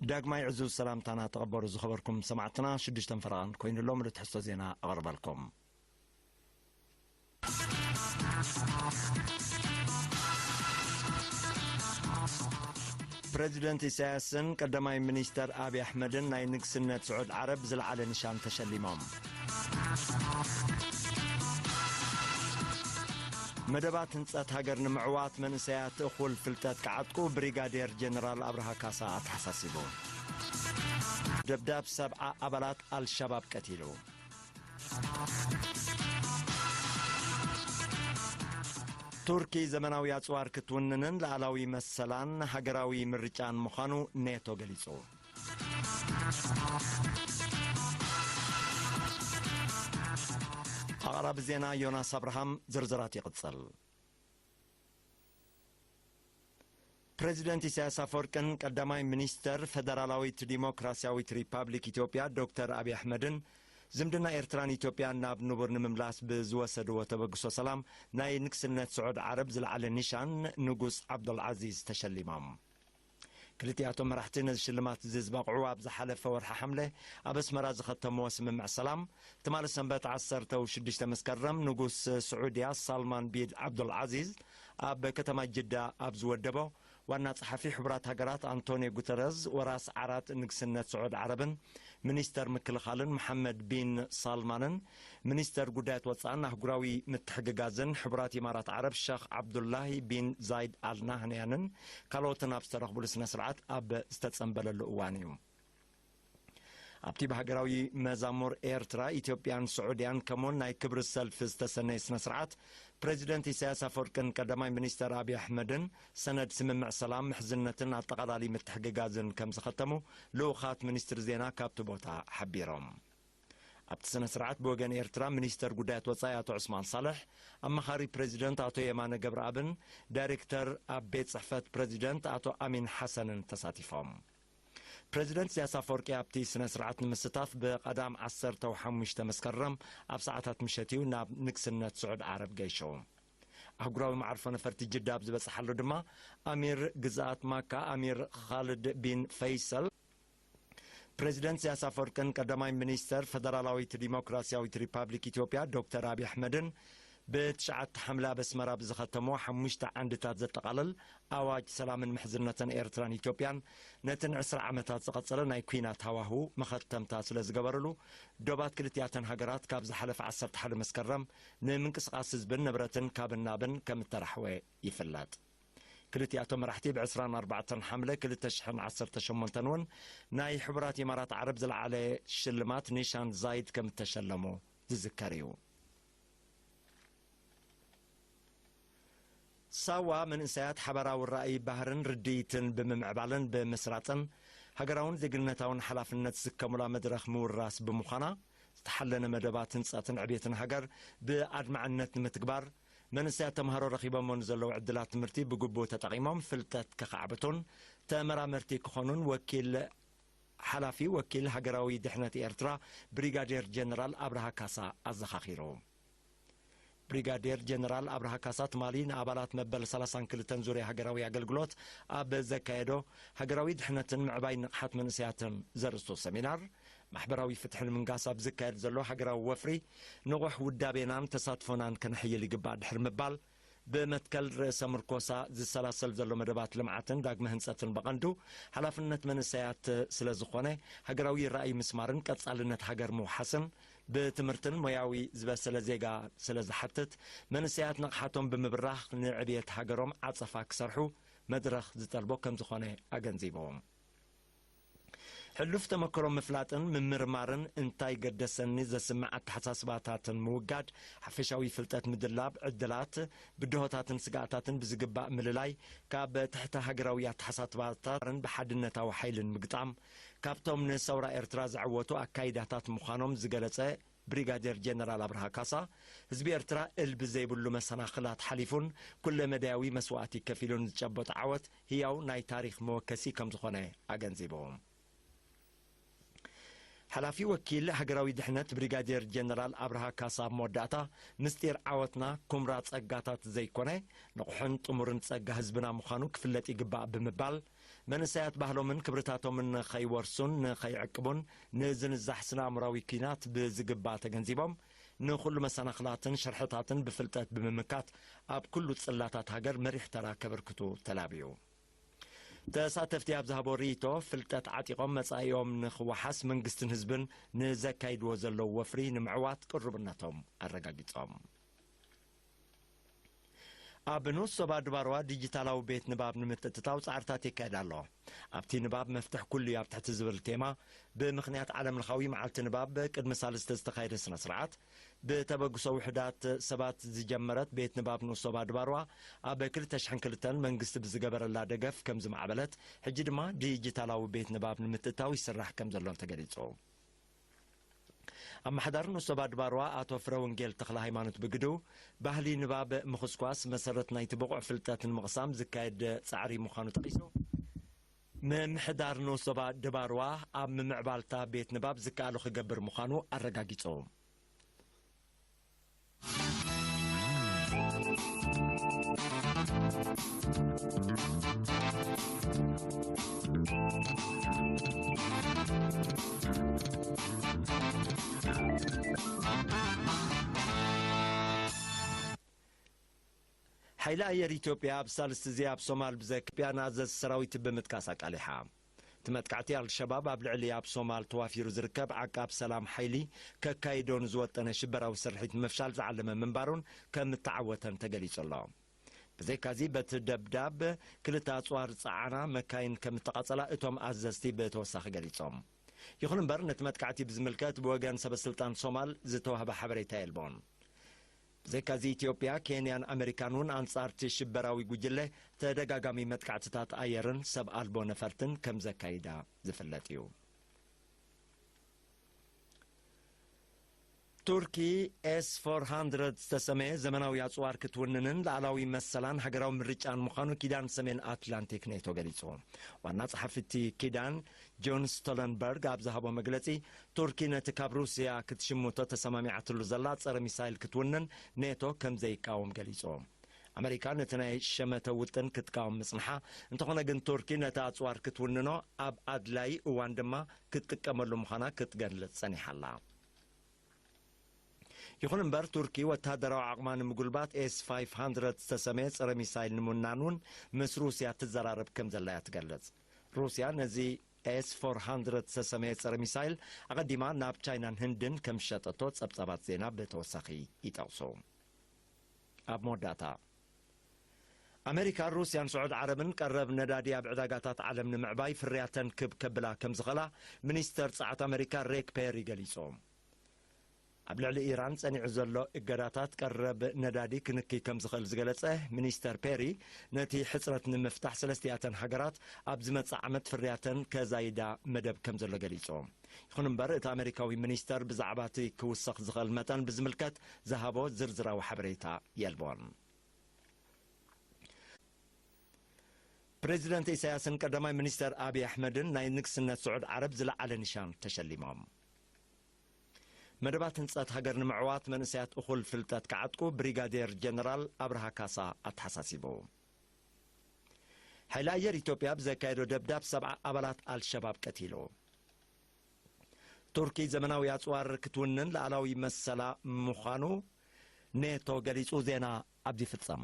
ዳግማይ ዕዙዝ ሰላምታና ተቐበሉ ዝኸበርኩም ሰማዕትና። ሽዱሽተ ፈረቓን ኮይኑ ኣሎ ምሉእ ትሕዝቶ ዜና ኣቕርበልኩም። ፕረዚደንት ኢሳያስን ቀዳማይ ሚኒስተር ኣብይ ኣሕመድን ናይ ንግስነት ስዑድ ዓረብ ዝለዓለ ኒሻን ተሸሊሞም። መደባት ህንጸት ሃገር ንምዕዋት መንእሰያት እኹል ፍልጠት ክዓጥቁ ብሪጋዴር ጀነራል ኣብርሃ ካሳ ኣተሓሳሲቡ። ደብዳብ ሰብዓ ኣባላት ኣልሸባብ ቀቲሉ። ቱርኪ ዘመናዊ ኣጽዋር ክትውንንን ሉዓላዊ መሰላን ሃገራዊ ምርጫን ምዃኑ ኔቶ ገሊጹ። ኣቕራቢ ዜና ዮናስ ኣብርሃም፣ ዝርዝራት ይቕጽል። ፕረዚደንት ኢሳያስ ኣፈወርቅን ቀዳማይ ሚኒስተር ፈደራላዊት ዲሞክራስያዊት ሪፓብሊክ ኢትዮጵያ ዶክተር ኣብይ ኣሕመድን ዝምድና ኤርትራን ኢትዮጵያን ናብ ንቡር ንምምላስ ብዝወሰድዎ ተበግሶ ሰላም ናይ ንግስነት ስዑድ ዓረብ ዝለዓለ ኒሻን ንጉስ ዓብዶልዓዚዝ ተሸሊሞም። ክልቲኣቶም መራሕቲ ነዚ ሽልማት እዚ ዝበቕዑ ኣብ ዝሓለፈ ወርሒ ሓምለ ኣብ ኣስመራ ዝኸተምዎ ስምምዕ ሰላም፣ ትማሊ ሰንበት ዓሰርተ ሽዱሽተ መስከረም ንጉስ ስዑድያ ሳልማን ቢን ዓብዱልዓዚዝ ኣብ ከተማ ጅዳ ኣብ ዝወደቦ፣ ዋና ጸሓፊ ሕቡራት ሃገራት ኣንቶኒዮ ጉተረዝ ወራስ ዓራት ንግስነት ስዑድ ዓረብን ሚኒስተር ምክልኻልን መሓመድ ቢን ሳልማንን ሚኒስተር ጉዳያት ወጻእን ኣህጉራዊ ምትሕግጋዝን ሕቡራት ኢማራት ዓረብ ሸኽ ዓብዱላሂ ቢን ዛይድ ኣል ናህንያንን ካልኦትን ኣብ ዝተረኽቡሉ ስነ ስርዓት ኣብ ዝተጸንበለሉ እዋን እዩ። ኣብቲ ብሃገራዊ መዛሙር ኤርትራ፣ ኢትዮጵያን ስዑድያን ከምኡውን ናይ ክብሪ ሰልፊ ዝተሰነየ ስነ ስርዓት፣ ፕረዚደንት ኢሳያስ ኣፈወርቅን ቀዳማይ ሚኒስተር ኣብይ ኣሕመድን ሰነድ ስምምዕ ሰላም፣ ምሕዝነትን ኣጠቓላሊ ምትሕግጋዝን ከም ዝኸተሙ ልኡኻት ሚኒስትሪ ዜና ካብቲ ቦታ ሓቢሮም። ኣብቲ ስነ ስርዓት ብወገን ኤርትራ ሚኒስተር ጉዳያት ወጻኢ ኣቶ ዑስማን ሳልሕ፣ ኣማኻሪ ፕረዚደንት ኣቶ የማነ ገብረኣብን ዳይሬክተር ኣብ ቤት ጽሕፈት ፕረዚደንት ኣቶ ኣሚን ሓሰንን ተሳቲፎም። ፕረዚደንት ኢሳያስ ኣፈወርቂ ኣብቲ ስነ ስርዓት ንምስታፍ ብቐዳም ዓሰርተ ሓሙሽተ መስከረም ኣብ ሰዓታት ምሸት እዩ ናብ ንግስነት ስዑድ ዓረብ ገይሹ። ኣህጉራዊ መዓርፎ ነፈርቲ ጅዳ ኣብ ዝበጽሓሉ ድማ ኣሚር ግዝኣት ማካ ኣሚር ኻልድ ቢን ፈይሰል፣ ፕረዚደንት ኢሳያስ ኣፈወርቅን ቀዳማይ ሚኒስተር ፈደራላዊት ዲሞክራስያዊት ሪፓብሊክ ኢትዮጵያ ዶክተር ኣብይ ኣሕመድን ብትሽዓተ ሓምለ ኣብ ኣስመራ ብዝኸተምዎ ሓሙሽተ ዓንድታት ዘጠቓልል ኣዋጅ ሰላምን ምሕዝነትን ኤርትራን ኢትዮጵያን ነቲ ንዕስራ ዓመታት ዝቐጸለ ናይ ኲናት ሃዋህው መኸተምታ ስለ ዝገበርሉ፣ ዶባት ክልቲኣተን ሃገራት ካብ ዝሓለፈ ዓሰርተ ሓደ መስከረም ንምንቅስቓስ ህዝብን ንብረትን ካብን ናብን ከም እተራሕወ ይፍለጥ። ክልቲኣቶም መራሕቲ ብ ዕስራን ኣርባዕተን ሓምለ ክልተ ሽሕን ዓሰርተ ሸሞንተን እውን ናይ ሕቡራት ኢማራት ዓረብ ዝለዓለ ሽልማት ኒሻን ዛይድ ከም እተሸለሙ ዝዝከር እዩ። ሳዋ መንእሰያት ሓባራዊ ራእይ ባህርን ርድኢትን ብምምዕባልን ብምስራጽን ሃገራውን ዜግነታውን ሓላፍነት ዝስከሙላ መድረኽ ምውራስ ብምዃና፣ ዝተሓለነ መደባት ህንጸትን ዕብየትን ሃገር ብኣድማዕነት ንምትግባር፣ መንእሰያት ተምሃሮ ረኺቦሞ ንዘለዉ ዕድላት ትምህርቲ ብግቡእ ተጠቒሞም ፍልጠት ከኻዕብቱን ተመራመርቲ ክኾኑን ወኪል ሓላፊ ወኪል ሃገራዊ ድሕነት ኤርትራ ብሪጋዴር ጀነራል ኣብርሃ ካሳ ኣዘኻኺሩ። ብሪጋዴር ጀነራል ኣብርሃ ካሳ ትማሊ ንኣባላት መበል ሰላሳን ክልተን ዙርያ ሃገራዊ ኣገልግሎት ኣብ ዘካየዶ ሃገራዊ ድሕነትን ምዕባይ ንቕሓት መንእሰያትን ዘርእስቶ ሰሚናር፣ ማሕበራዊ ፍትሒ ንምንጋስ ኣብ ዝካየድ ዘሎ ሃገራዊ ወፍሪ ንቑሕ ውዳቤናን ተሳትፎናን ከነሕይል ይግባእ ድሕሪ ምባል፣ ብመትከል ርእሰ ምርኮሳ ዝሰላሰል ዘሎ መደባት ልምዓትን ዳግመ ህንጸትን ብቐንዱ ሓላፍነት መንእሰያት ስለ ዝኾነ፣ ሃገራዊ ራእይ ምስማርን ቀጻልነት ሃገር ምውሓስን ብትምህርትን ሞያዊ ዝበሰለ ዜጋ ስለ ዝሓትት፣ መንእሰያት ንቕሓቶም ብምብራኽ ንዕብየት ሃገሮም ዓጸፋ ክሰርሑ መድረኽ ዝጠልቦ ከም ዝኾነ ኣገንዚቦም። ሕሉፍ ተመክሮ ምፍላጥን ምምርማርን እንታይ ገደሰኒ ዘስምዕ ኣተሓሳስባታትን ምውጋድ፣ ሓፈሻዊ ፍልጠት ምድላብ፣ ዕድላት፣ ብድሆታትን ስግኣታትን ብዝግባእ ምልላይ፣ ካብ ትሕተ ሃገራዊ ኣተሓሳስባታትን ብሓድነታዊ ሓይልን ምግጣም፣ ካብቶም ንሰውራ ኤርትራ ዘዐወቱ ኣካይዳታት ምዃኖም ዝገለጸ ብሪጋዴር ጀነራል ኣብርሃ ካሳ፣ ህዝቢ ኤርትራ እል ብዘይብሉ መሰናኽላት ሓሊፉን ኩለ መዳያዊ መስዋእቲ ከፊሉን ዝጨበጦ ዓወት ህያው ናይ ታሪኽ መወከሲ ከም ዝኾነ ኣገንዚቦም። ሓላፊ ወኪል ሃገራዊ ድሕነት ብሪጋዴር ጀነራል ኣብርሃ ካሳ ኣብ መወዳእታ፣ ምስጢር ዓወትና ኩምራ ጸጋታት ዘይኮነ፣ ንቑሕን ጥሙርን ጸጋ ህዝብና ምዃኑ ክፍለጥ ይግባእ ብምባል፣ መንእሰያት ባህሎምን ክብርታቶምን ንኸይወርሱን ንኸይዕቅቡን፣ ንዝንዛሕ ስነ ኣእምራዊ ኲናት ብዝግባእ ተገንዚቦም፣ ንኹሉ መሰናኽላትን ሽርሕታትን ብፍልጠት ብምምካት፣ ኣብ ኩሉ ጽላታት ሃገር መሪሕ ተራ ከበርክቱ ተላብዩ። ተሳተፍቲ ኣብ ዝሃቦ ርእይቶ፣ ፍልጠት ዓጢቖም መጻኢኦም ንኽወሓስ መንግስትን ህዝብን ንዘካይድዎ ዘለዉ ወፍሪ ንምዕዋት ቅሩብነቶም ኣረጋጊጾም። ኣብ ንኡስ ዞባ ድባርዋ ዲጂታላዊ ቤት ንባብ ንምትእትታው ጻዕርታት ይካየድ ኣሎ። ኣብቲ ንባብ መፍትሕ ኩሉ እዩ ኣብ ትሕቲ ዝብል ቴማ፣ ብምኽንያት ዓለምለኻዊ መዓልቲ ንባብ ቅድሚ ሳልስቲ ዝተኻየደ ስነ ስርዓት፣ ብተበግሶ ውሑዳት ሰባት ዝጀመረት ቤት ንባብ ንኡስ ዞባ ድባርዋ፣ ኣብ ክልተ ሽሕን ክልተን መንግስቲ ብዝገበረላ ደገፍ ከም ዝማዕበለት፣ ሕጂ ድማ ዲጂታላዊ ቤት ንባብ ንምትእታው ይስራሕ ከም ዘሎ ተገሊጹ። ኣመሓዳሪ ንኡስ ዞባ ድባርዋ ኣቶ ፍረ ወንጌል ተኽለ ሃይማኖት ብግዱ፣ ባህሊ ንባብ ምኹስኳስ መሰረት ናይቲ ብቑዕ ፍልጠት ንምቕሳም ዝካየድ ጻዕሪ ምዃኑ ጠቒሱ፣ ምምሕዳር ንኡስ ዞባ ድባርዋ ኣብ ምምዕባልታ ቤት ንባብ ዝከኣሎ ክገብር ምዃኑ ኣረጋጊጹ። ሓይሊ ኣየር ኢትዮጵያ ኣብ ሳልስቲ እዚ ኣብ ሶማል ብዘይ ክፍያ ንኣዘዝቲ ሰራዊት ብምጥቃስ ኣቃሊሓ። እቲ መጥቃዕቲ ኣልሸባብ ኣብ ልዕሊ ኣብ ሶማል ተዋፊሩ ዝርከብ ዓቃብ ሰላም ሓይሊ ከካይዶ ንዝወጠነ ሽበራዊ ስርሒት ንምፍሻል ዝዓለመ ምንባሩን ከም እተዓወተን ተገሊጹ ኣሎ። ብዘይካዚ በቲ ደብዳብ ክልተ ኣጽዋር ዝጸዓና መካይን ከም እተቓጸላ እቶም ኣዘዝቲ ብተወሳኺ ገሊጾም። ይኹን እምበር ነቲ መጥቃዕቲ ብዝምልከት ብወገን ሰበስልጣን ሶማል ዝተዋህበ ሓበሬታ የልቦን። ብዘይካዚ ኢትዮጵያ፣ ኬንያን ኣመሪካን እውን ኣንጻር እቲ ሽበራዊ ጉጅለ ተደጋጋሚ መጥቃዕትታት ኣየርን ሰብ ኣልቦ ነፈርትን ከም ዘካይዳ ዝፍለጥ እዩ። ቱርኪ ኤስ ፎር ሃንድረድ ዝተሰመየ ዘመናዊ ኣጽዋር ክትውንንን ላዕላዊ መሰላን ሃገራዊ ምርጫን ምዃኑ ኪዳን ሰሜን ኣትላንቲክ ኔቶ ገሊጹ። ዋና ጸሓፊ እቲ ኪዳን ጆን ስቶለንበርግ ኣብ ዝሃቦ መግለጺ፣ ቱርኪ ነቲ ካብ ሩስያ ክትሽምቶ ተሰማሚዓትሉ ዘላ ጸረ ሚሳይል ክትውንን ኔቶ ከም ዘይቃወም ገሊጹ። ኣመሪካ ነቲ ናይ ሸመተ ውጥን ክትቃወም ምጽንሓ፣ እንተኾነ ግን ቱርኪ ነቲ ኣጽዋር ክትውንኖ ኣብ ኣድላይ እዋን ድማ ክትጥቀመሉ ምዃና ክትገልጽ ጸኒሓ ኣላ። ይኹን እምበር፣ ቱርኪ ወተሃደራዊ ዓቕማ ንምጉልባት ኤስ ፋይቭ ሃንድረድ ዝተሰመየ ጸረ ሚሳይል ንምውናን እውን ምስ ሩስያ ትዘራረብ ከም ዘላ እያ ትገልጽ። ሩስያ ነዚ ኤስ ፎር ሃንድረድ ዝተሰመየ ጸረ ሚሳይል ኣቐዲማ ናብ ቻይናን ህንድን ከም ዝሸጠቶ ጸብጻባት ዜና ብተወሳኺ ይጠቕሱ። ኣብ መወዳእታ፣ ኣመሪካ፣ ሩስያን ስዑድ ዓረብን ቀረብ ነዳዲ ኣብ ዕዳጋታት ዓለም ንምዕባይ ፍርያተን ክብ ከብላ ከም ዝኽእላ ሚኒስተር ጸዓት ኣመሪካ ሬክ ፔሪ ገሊጹ። ኣብ ልዕሊ ኢራን ጸኒዑ ዘሎ እገዳታት ቀረብ ነዳዲ ክንኪ ከም ዝኽእል ዝገለጸ ሚኒስተር ፔሪ፣ ነቲ ሕጽረት ንምፍታሕ ሰለስቲኣተን ሃገራት ኣብ ዝመጽእ ዓመት ፍርያተን ከዛይዳ መደብ ከም ዘሎ ገሊጹ። ይኹን እምበር፣ እቲ ኣመሪካዊ ሚኒስተር ብዛዕባ እቲ ክውሰኽ ዝኽእል መጠን ብዝምልከት ዝሃቦ ዝርዝራዊ ሓበሬታ የልቦን። ፕሬዚደንት ኢሳያስን ቀዳማይ ሚኒስተር ኣብይ ኣሕመድን ናይ ንግስነት ስዑድ ዓረብ ዝለዓለ ኒሻን ተሸሊሞም። መደባት ህንጸት ሃገር ንምዕዋት መንእሰያት እኹል ፍልጠት ክዓጥቁ ብሪጋዴር ጀነራል ኣብርሃ ካሳ ኣተሓሳሲቡ። ሓይሊ ኣየር ኢትዮጵያ ብዘካየዶ ደብዳብ ሰብዓ ኣባላት ኣልሸባብ ቀቲሉ። ቱርኪ ዘመናዊ ኣጽዋር ክትውንን ላዕላዊ መሰላ ምዃኑ ኔቶ ገሊጹ። ዜና ኣብዚ ይፍጸም።